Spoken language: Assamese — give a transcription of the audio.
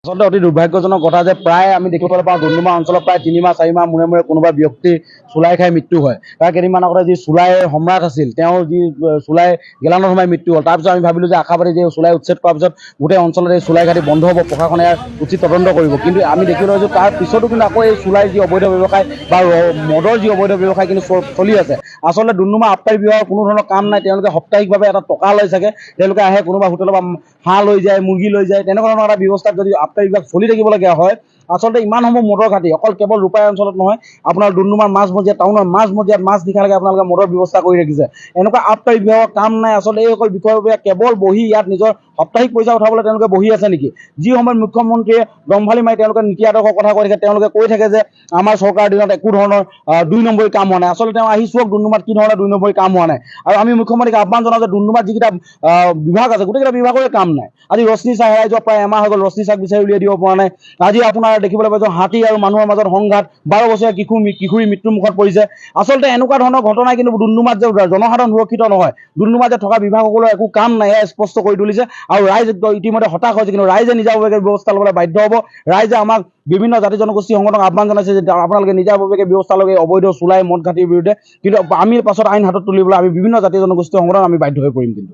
আচলতে অতি দুৰ্ভাগ্যজনক কথা যে প্ৰায় আমি দেখিবলৈ পাওঁ, ডুমডুমা অঞ্চলত প্ৰায় 3 মাহ 4 মাহ মূৰে মূৰে কোনোবা ব্যক্তি চুলাই খাই মৃত্যু হয়। তাৰ কেইদিনমান আগতে যি চুলাই সম্ৰাট আছিল, তেওঁৰ যি চুলাই গেলানত সোমাই মৃত্যু হ'ল। তাৰপিছত আমি ভাবিলোঁ যে আশাবাদী যে চুলাই উচ্ছেদ কৰাৰ পিছত গোটেই অঞ্চলত এই চুলাই ঘাটি বন্ধ হ'ব, প্ৰশাসনে ইয়াৰ উচিত তদন্ত কৰিব। কিন্তু আমি দেখিবলৈ পাইছোঁ, তাৰ পিছতো কিন্তু আকৌ এই চুলাই যি অবৈধ ব্যৱসায় বা মদৰ যি অবৈধ ব্যৱসায় কিন্তু চলি আছে। আচলতে ডুমডুমা আবকাৰী বিভাগৰ কোনো ধৰণৰ কাম নাই। তেওঁলোকে সাপ্তাহিকভাৱে এটা টকা লয় চাগে। তেওঁলোকে আহে, কোনোবা হোটেলৰ পৰা হাঁহ লৈ যায়, মুৰ্গী লৈ যায়। তেনেকুৱা ধৰণৰ এটা ব্যৱস্থাত যদি আবকাৰী বিভাগ চলি থাকিবলগীয়া হয়, আচলতে ইমানসমূহ মদৰ ঘাটি অকল কেৱল ৰূপাই অঞ্চলত নহয়, আপোনাৰ ডুমডুমাৰ মাজমজিয়াত, টাউনৰ মাজমজিয়াত মাজ নিশালৈকে আপোনালোকে মদৰ ব্যৱস্থা কৰি ৰাখিছে। এনেকুৱা আবকাৰী বিভাগৰ কাম নাই। আচলতে এইসকল বিষয়ববীয়া কেৱল বহি ইয়াত নিজৰ সাপ্তাহিক পইচা উঠাবলৈ তেওঁলোকে বহি আছে নেকি? যি সময়ত মুখ্যমন্ত্ৰীয়ে দম্ভালি মাৰি তেওঁলোকে নীতি আদৰ্শৰ কথা কৈ থাকে, তেওঁলোকে কৈ থাকে যে আমাৰ চৰকাৰৰ দিনত একো ধৰণৰ 2 নম্বৰী কাম হোৱা নাই। আচলতে তেওঁ আহি চাওক ডুমডুমাত কি ধৰণৰ 2 নম্বৰী কাম হোৱা নাই। আৰু আমি মুখ্যমন্ত্ৰীক আহ্বান জনাওঁ যে ডুমডুমাত যিকেইটা বিভাগ আছে, গোটেইকেইটা বিভাগৰে কাম নাই। আজি ৰশ্মি চাহ হেৰাই যোৱা প্ৰায় এমাহ হৈ গ'ল, ৰশ্মি চাহক বিচাৰি উলিয়াই দিব পৰা নাই। আজি আপোনাৰ দেখিবলৈ পাইছোঁ, হাতী আৰু মানুহৰ মাজত সংঘাত, 12 বছৰীয়া কিশোৰী মৃত্যুৰ মুখত পৰিছে। আচলতে এনেকুৱা ধৰণৰ ঘটনাই কিন্তু ডুমডুমাত যে জনসাধাৰণ সুৰক্ষিত নহয়, ডুমডুমাত যে থকা বিভাগসকলৰ একো কাম নাই, এয়া স্পষ্ট কৰি তুলিছে। আৰু ৰাইজ ইতিমধ্যে হতাশ হৈছে। কিন্তু ৰাইজে নিজাববীয়াকৈ ব্যৱস্থা ল'বলৈ বাধ্য হ'ব। ৰাইজে আমাক বিভিন্ন জাতি জনগোষ্ঠী সংগঠনক আহ্বান জনাইছে যে আপোনালোকে নিজাববীয়াকৈ ব্যৱস্থা লওক এই অবৈধ চুলাই মদ ঘাটিৰ বিৰুদ্ধে। কিন্তু আমি পাছত আইন হাতত তুলিবলৈ আমি বিভিন্ন জাতি জনগোষ্ঠী সংগঠন আমি বাধ্য হৈ পৰিম কিন্তু।